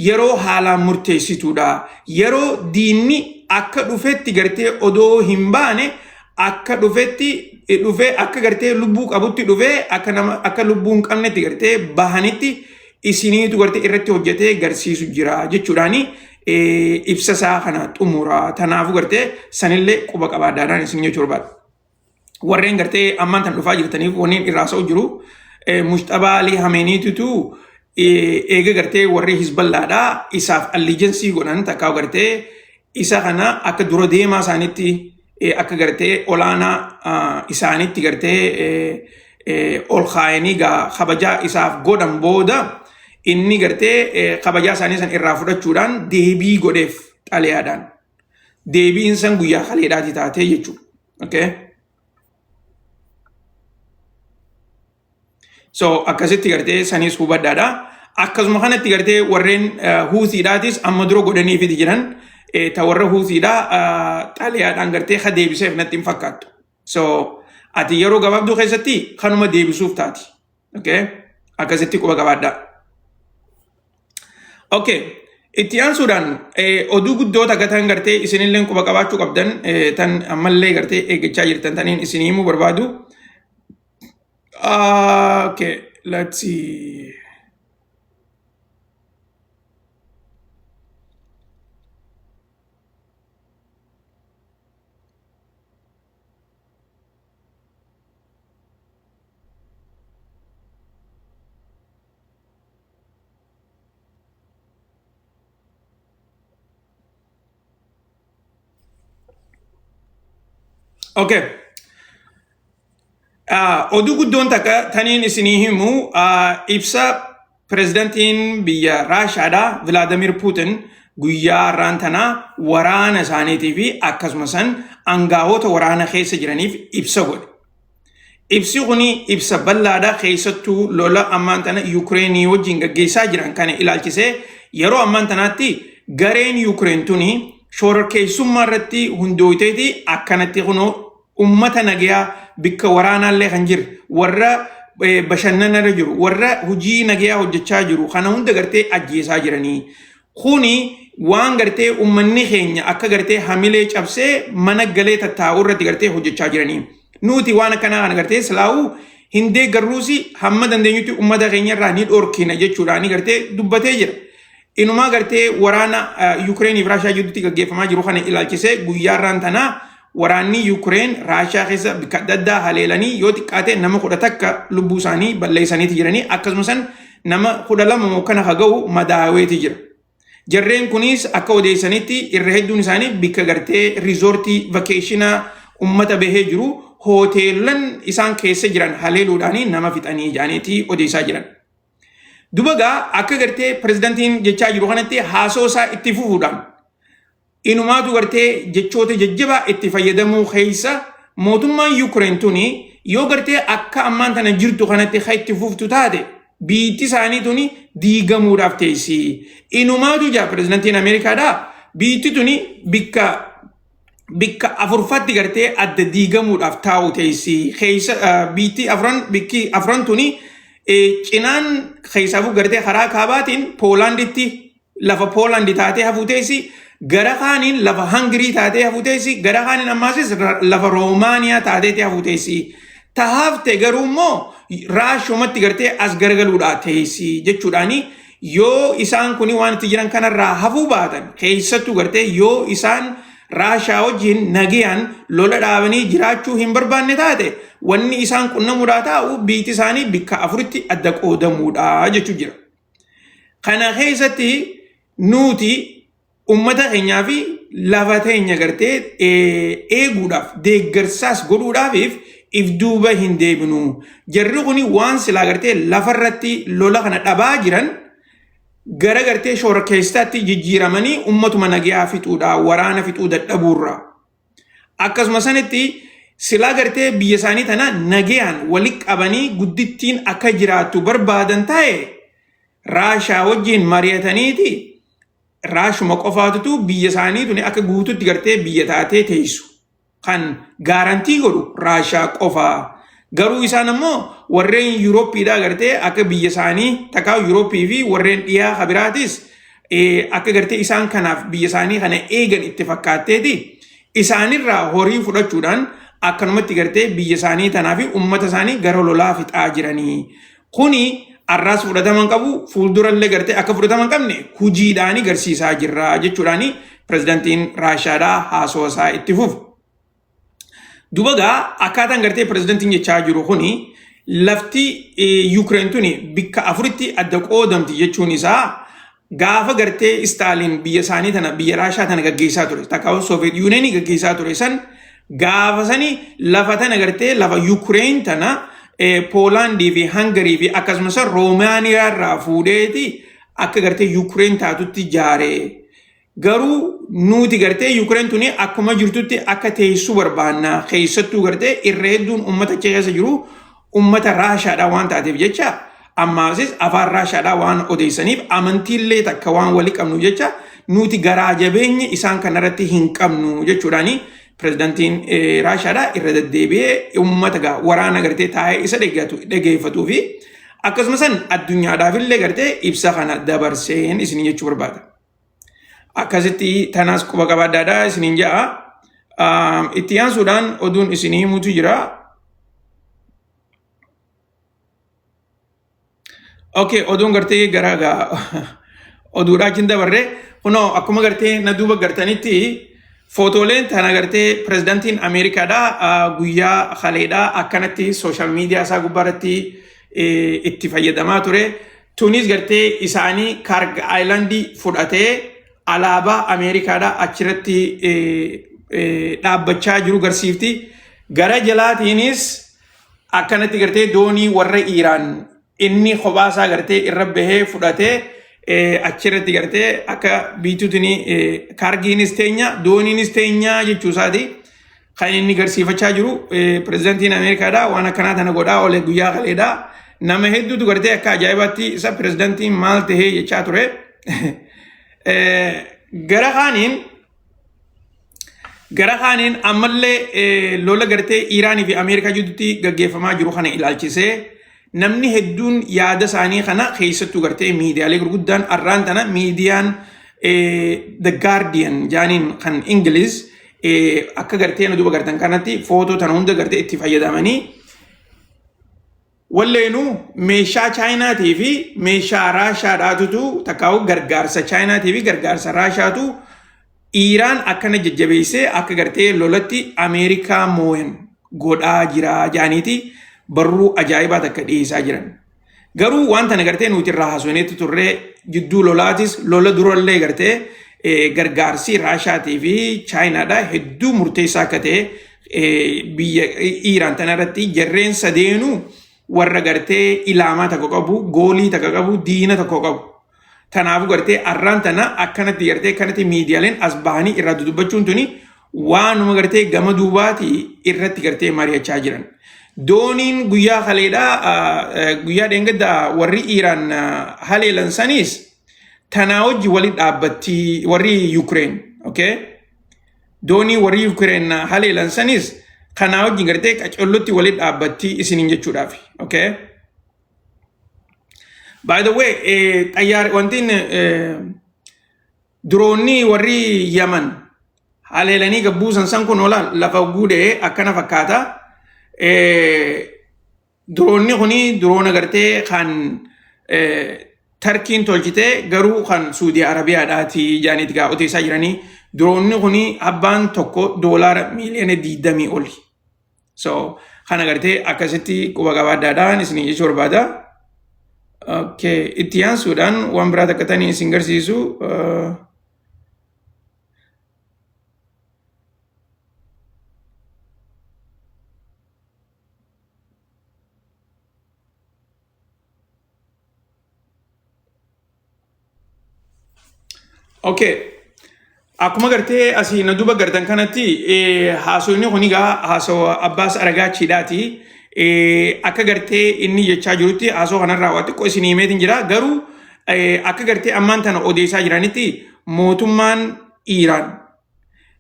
yeroo haalaan murteessituudha. Yeroo diinni akka dhufetti gartee odoo hin baane akka dhufetti dhufee akka gartee lubbuu qabutti dhufee akka nama akka lubbuu hin qabnetti gartee bahanitti isiniitu gartee irratti hojjetee garsiisu jira jechuudhaani ibsa isaa kana xumura. Tanaafuu gartee sanillee quba qabaadhaadhaan isin jechuu barbaada. Warreen gartee ammaan tan dhufaa jirtaniif wanni irraa sa'u jiru Mushxabaa Alii Hameeniitutu eega gartee warri Hizballaadhaa isaaf alliijansii godhan takkaa gartee isa kana akka dura deemaa isaanitti akka gartee olaanaa isaanitti gartee ol kaayanii gaa kabajaa isaaf godhan booda inni gartee kabajaa isaanii san irraa fudhachuudhaan deebii godheef xalayaadhaan. Deebiin san guyyaa kaleedhaati taatee jechuudha. Okay. So akkasitti gartee sanis hubadhaadha. Akkasuma kanatti gartee warreen huutiidhaatis amma dura godhaniifiti jiran ta warra huutiidhaa xalayaadhaan gartee ka deebiseef natti hin fakkaattu. So ati yeroo gabaabduu keessatti kanuma deebisuuf taati. Okay. Akkasitti quba qabaadhaa. Okay. Itti aansuudhaan oduu guddoo takka tan gartee isinillee quba qabaachuu qabdan tan ammallee gartee eeggachaa jirtan taniin isinii himuu barbaadu. Okay, let's see. Okay. Oduu guddoon takka taniin isinii himu ibsa pirezidantiin biyya Raashaadha Vilaadimir Puutin guyyaa har'aan tanaa waraana isaaniitii fi akkasuma san angaa'ota waraana keessa jiraniif ibsa godhe. Ibsi kun ibsa bal'aadha keessattuu lola ammaan tana Yuukireenii wajjin gaggeessaa jiran kana ilaalchisee yeroo ammaan tanaatti gareen Yuukireen tuni shororkeessummaa irratti hundooyteeti akkanatti kunoo ummata nagayaa bikka waraanaallee kan jiru warra bashannanarra jiru warra hojii nagayaa hojjechaa jiru kana hunda gartee ajjeesaa jiranii. Kuni waan gartee ummanni keenya akka gartee hamilee cabsee mana galee tattaa'uu irratti gartee hojjechaa jiranii. Nuti waan akkanaa kana gartee silaa'uu hin deeggarruusi hamma dandeenyutti ummata keenya irraa ni dhorkina jechuudhaan gartee dubbatee jira. Inumaa gartee waraana Yuukireenii fi Raashiyaa gidduutti gaggeeffamaa jiru kana ilaalchisee guyyaa irraan tanaa waraanni Yuukireen Raashiyaa keessa bakka adda addaa haleelanii yoo xiqqaate nama 11 lubbuu isaanii balleessaniiti jiranii akkasumas nama 12 moo kana ka ga'u madaaweeti jira. Jarreen kunis akka odeessanitti irra hedduun isaanii bakka gartee riizoortii vakeeshinaa ummata bahee jiru hooteelan isaan keessa jiran haleeluudhaan nama fixanii jedhaniiti odeessaa jiran. Duba gaa akka gartee pirezidantiin jechaa jiru kanatti haasoo isaa itti fufuudhaan inumaatu gartee jechoota jajjabaa itti fayyadamuu keessa mootummaan Yuukireen tuni yoo gartee akka ammaan tana jirtu kanatti kan itti fuftu taate biitti isaanii tuni diigamuudhaaf teessi. Inumaatu jaa pirezidantiin Ameerikaadhaa biitti tuni bikka bikka afurfatti gartee adda diigamuudhaaf taa'u teessi. Keessa biitti afran bikki afran tuni cinaan keessaafuu gartee karaa kaabaatiin Poolaanditti lafa Poolaandi taatee hafuu teessi. Gara kaaniin lafa Hangirii taatee hafuu teessi. Gara kaaniin ammaasis lafa Roomaaniyaa taateeti hafuu teessi. Tahaafte garuu immoo Raashumatti gartee as garagaluudhaa teessi jechuudhaani yoo isaan kuni waan itti jiran kanarraa hafuu baatan keessattuu gartee yoo isaan Raashaa wajjin nagayaan lola dhaabanii jiraachuu hin barbaanne taate wanni isaan qunnamuudhaa taa'u biitti isaanii bikka afuritti adda qoodamuudha jechuu jira. Kana keessatti nuti ummata keenyaa fi lafa teenya gartee eeguudhaaf deeggarsaas godhuudhaafiif if duuba hin deebinu. Jarri kuni waan silaa gartee lafarratti lola kana dhabaa jiran gara gartee shororkeessaatti jijjiiramanii ummatuma nagayaa fixuudha waraana fixuu dadhabuurra. Akkasuma sanitti silaa gartee biyya isaanii tana nagayaan wali qabanii guddittiin akka jiraattu barbaadan ta'e Raashaa wajjin mari'ataniiti Raashuma qofaatutu biyya isaanii tuni akka guututti gartee biyya taatee teessu. Kan guarantee godhu Raashaa qofa. Garuu isaan ammoo warreen Yuurooppiidhaa gartee akka biyya isaanii takkaa Yuurooppii fi warreen dhiyaa kabiraatis akka gartee isaan kanaaf biyya isaanii kana eegan itti fakkaatteeti isaanirraa horii fudhachuudhaan akkanumatti gartee biyya isaanii tanaa fi uummata isaanii gara lolaa fixaa jiranii. Kuni arraas fudhatama hin qabu, fuuldurallee gartee akka fudhatama hin qabne hojiidhaanii garsiisaa jirra jechuudhaani pirezidantiin Raashaadhaa haasawaa isaa itti fufu. Duba gaa akkaataan gartee pirezidantiin jechaa jiru kuni lafti Yuukireen tuni bikka afuritti adda qoodamti jechuun isaa gaafa gartee Istaaliin biyya isaanii tana, biyya Raashaa tana gaggeessaa ture, takka Sooviyeet Yuuneenii gaggeessaa ture san, gaafa sani lafa tana gartee lafa Yuukireen tana Poolaandii fi Hangarii fi akkasumas Roomaaniyaa irraa fuudheeti akka gartee Yuukireen taatutti jaare. Garuu nuti gartee Yuukireen tuni akkuma jirtutti akka teessuu barbaanna. Keessattuu gartee irra hedduun uummata achi keessa jiru uummata Raashaadhaa waan taateef jecha, ammaasis afaan Raashaadhaa waan odeessaniif, amantiillee takka waan walii qabnu jecha, nuti garaa jabeenya isaan kanarratti hin qabnu jechuudhaani pirezidantiin Raashaadhaa irra deddeebi'ee uummata gaa waraana gartee taa'ee isa dhageeffatuu fi akkasumas addunyaadhaafillee gartee ibsa kana dabarseen isin jechuu barbaada. Akkasitti tanaas quba qabaadhaadha isiniin ja'a. Itti aansuudhaan oduun isinii himutu jira. Okay, oduun gartee gara gaa oduudhaa achiin dabarre. Kunoo akkuma gartee na duuba gartanitti footooleen tana gartee pirezidantiin Ameerikaadha guyyaa kaleedha akkanatti social media isaa gubbaarratti itti fayyadamaa ture. Tunis gartee isaanii Kaarg Island fudhatee alaabaa Ameerikaadha achirratti dhaabbachaa jiru garsiifti. Gara jalaatiinis akkanatti gartee doonii warra Iiraan inni kophaasaa gartee irra bahee fudhatee achirratti gartee akka biituutiin kaargiinis teenya dooniinis teenya jechuu isaati. Kan inni garsiifachaa jiru pirezidantiin Ameerikaadha waan akkanaa tana godhaa oole guyyaa kaleedha. Nama hedduutu gartee akka ajaa'ibaatti isa pirezidantiin maal tahee jechaa ture. Gara kaaniin ammallee lola gartee Iiraanii fi Ameerikaa jidduutti gaggeeffamaa jiru kana ilaalchisee namni hedduun yaada isaanii kana, keessattuu gartee miidiyaalee gurguddaan arraan tana miidiyaan The Guardian jaaniin kan Ingiliz akka gartee nu duba gartan kanatti footoo tana hunda gartee itti fayyadamanii walleenuu meeshaa Chaayinaatii fi meeshaa Raashaadhaatutu takkaa'u gargaarsa Chaayinaatii fi gargaarsa Raashaatu Iiraan akkana jajjabeessee akka gartee lolatti Ameerikaa mooyan godhaa jira jaaniiti barruu ajaa'ibaa takka dhiyeessaa jiran. Garuu waan tana gartee nuti irraa haasofneetti turree, jidduu lolaatis lola durallee gartee gargaarsi Raashaatii fi Chaayinaadha hedduu murteessaa akka ta'e, biyya Iiraan tana irratti jarreen sadeenuu warra gartee ilaamaa tokko qabu, goolii tokko qabu, diina tokko qabu. Kanaafuu gartee arraan tana akkanatti gartee kanatti miidiyaaleen as bahanii irraa dudubbachuun tuni waanuma gartee gama duubaati irratti gartee mari'achaa jiran. Dooniin guyyaa kaleedhaa, guyyaa dheengaddaa warri Iiraan haleelan saniis tanaa wajji wali dhaabbatti warri Yukireen. Okay? Doonii warri Yukireen haleelan saniis kanaa wajjin gartee qacollotti wali dhaabbatti isiniin jechuudhaaf. Okay? By the way, xayyaar wantiin diroonni warri Yaman haleelanii gabbuusan san kun oola lafa guudhee akkana fakkaata. Diroonni kuni diroona gartee kan Tarkiin tolchitee garuu kan Suudii Arabiyaadhaati jaaniiti gaa odeessaa jiranii. Diroonni kuni abbaan tokko $20 miiliyoona oli. So kana gartee akkasitti quba qabaadhaadhaan isin jechuu barbaada. Okay, itti aansuudhaan waan biraa takka tanii isin garsiisu. Okay. Akkuma gartee asii na duuba gartan kanatti haasofni kun egaa haasawa Abbaas Aragaachiidhaati. Akka gartee inni jechaa jirutti haasoo kanarraa waa xiqqoo isin himeetiin jira. Garuu Akka gartee ammaan tana odeessaa jiranitti mootummaan Iiraan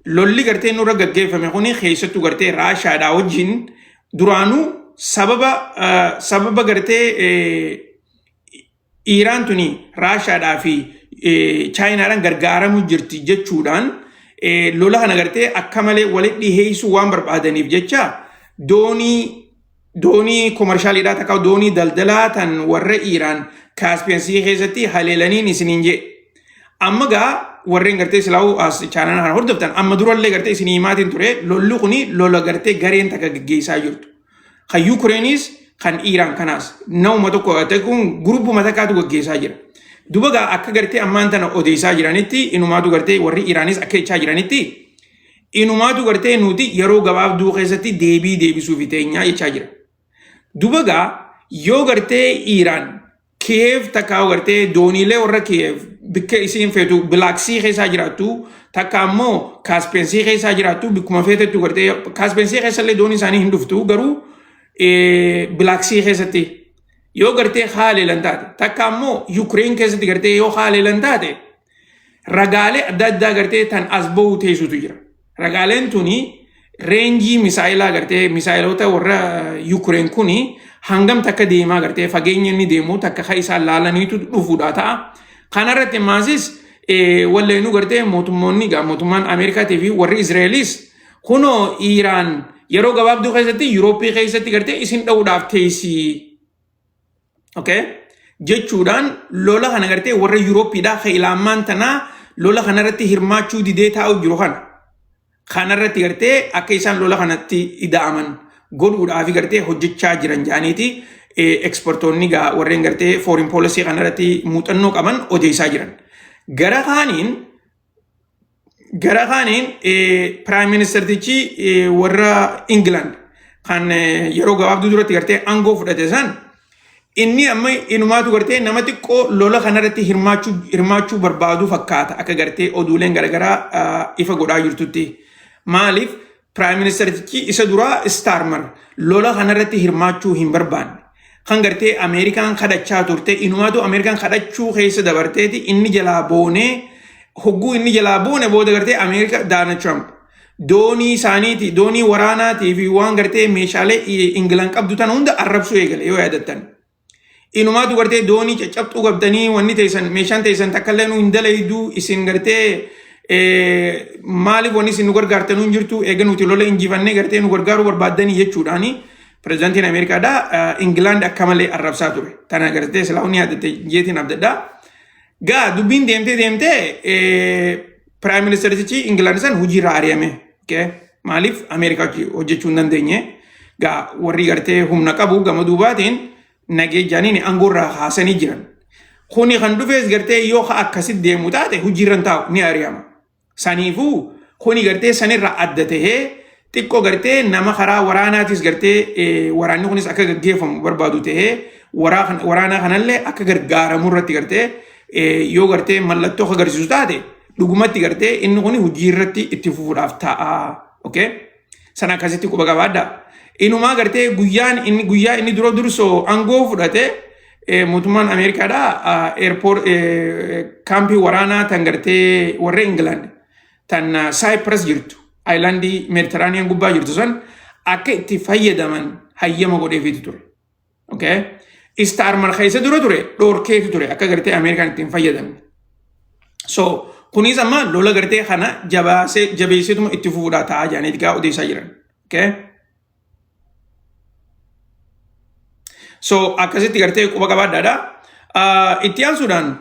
lolli gartee nurra gaggeeffame kuni keessattuu gartee Raashaadhaa wajjin duraanuu sababa gartee Iiraan tuni Raashaadhaa fi Chaayinaadhaan gargaaramuu jirti jechuudhaan lola kana gartee akka malee walitti dhiheessuu waan barbaadaniif jecha doonii commercialiidhaa takka doonii daldalaa tan warra Iiraan Caspian Sea keessatti haleelaniin isiniin jee. Amma gaa warreen gartee silaa'uu as channela kana hordoftan amma durallee gartee isinii himaatiin ture, lolli kuni lola gartee gareen takka gaggeessaa jirtu. Kan Yukureenis kan Iiraan kanaas nama tokko kun groupuma takkaatu gaggeessaa jira. Duba gaa akka gartee ammaan tana odeessaa jiranitti, inumaatu gartee warri Iiraanis akka jechaa jiranitti, inumaatu gartee nuti yeroo gabaabduu keessatti deebii deebisuuf teenyaa jechaa jira. Duba gaa yoo gartee Iiraan Kiyeef takka gartee dooniilee warra Kiyeef bikka isiin feetu Black Sea keessaa jiraattu, takka ammoo Caspian Sea keessaa jiraattu, bikkuma feetettu gartee Caspian Sea keessallee doonii isaanii hin dhuftu, garuu Black Sea keessatti yoo gartee haaleelan taate, takka ammoo Yukireen keessatti gartee yoo haaleelan taate, ragaalee adda addaa gartee tan as bahu teessutu jira. Ragaaleen tuni range misaayilaa gartee misaayiloota warra Yukireen kuni hangam takka deemaa, gartee fageenya inni deemu takka ka isaan laalaniitu dhufuudha ta'a. Kanarratti maasis walleenuu gartee mootummoonni gaa mootummaan Ameerikaatii fi warri Israa'elis kunoo Iiraan yeroo gabaabduu keessatti Yurooppii keessatti gartee isin dha'uudhaaf teessii. Okay? Jechuudhaan lola kana gartee warra Yuurooppiidhaa kan ilaammaan tanaa lola kanarratti hirmaachuu didee taa'u jiru kana. Kanarratti gartee akka isaan lola kanatti ida'aman godhuudhaaf gartee hojjechaa jiran jaaniiti expertoonni gaa warreen gartee foreign policy kanarratti muuxannoo qaban odeessaa jiran. Gara kaaniin prime ministertichi warra England kan yeroo gabaabduu duratti gartee aangoo fudhate san, inni amma inumaatu gartee nama xiqqoo lola kanarratti hirmaachuu barbaadu fakkaata akka gartee oduuleen garaagaraa ifa godhaa jirtutti. Maaliif, prime ministertichi isa duraa Starmer lola kanarratti hirmaachuu hin barbaanne. Kan gartee Ameerikaan kadhachaa turte, inumaatu Ameerikaan kadhachuu keessa dabarteeti inni jalaa boonee, hogguu inni jalaa boone booda gartee Ameerika Donald Trump doonii isaaniiti, doonii waraanaatii fi waan gartee meeshaalee Ingilaan qabdu tan hunda arrabsuu eegale yoo yaadattan. Inumaatu gartee doonii caccabxuu qabdanii, wanni teessan, meeshaan teessan takka illee nu hin dalayduu, isin gartee maaliif wanni isin nu gargaartanuu hin jirtu, eega nuti lola injifannee gartee nu gargaaruu barbaaddanii jechuudhaani pirezidaantiin Ameerikaadhaa Ingilaand akka malee arrabsaa ture. Tana gartee silaa ni yaadatte jeetiin abdadhaa. Gaa dubbiin deemtee deemtee prime ministertichi Ingilaand san hojiirraa ari'ame. Maaliif, Ameerikaa hojjechuu hin dandeenye. Gaa warri gartee humna qabu gama duubaatiin nageejjaaniin aangoorraa kaasanii jiran. Kuni kan dhufees gartee yoo akkasitti deemu taate hojiirra hin taa'u, ni ari'ama. Saniifuu kuni gartee sanirraa adda tahee xiqqoo gartee nama karaa waraanaatis gartee waraanni kunis akka gaggeeffamu barbaadu tahee, waraanaa kanallee akka gargaaramu irratti gartee yoo gartee mallattoo agarsiisu taate, dhugumatti gartee inni kun hojii irratti itti fufuudhaaf ta'a. Okay? Sana akkasitti quba qabaadha. Inumaa gartee guyyaan inni guyyaa inni dura dursoo aangoo fudhate mootummaan Ameerikaadhaa airport kaampii waraanaa tan gartee warra Ingilaand tan Cyprus jirtu, islandii Meeditiraaniyaan gubbaa jirtu san akka itti fayyadaman hayyama godheefiitu ture. Okay? Starmer keessa dura ture dhoorkeetu ture akka gartee Ameerikaan ittiin fayyadamne. So kunis amma lola gartee kana jabaasee jabeesseetuma itti fufuudhaa ta'aa jedhanii gaa odeessaa jiran. Okay? So akkasitti gartee quba qabaadhaadha. Itti aansuudhaan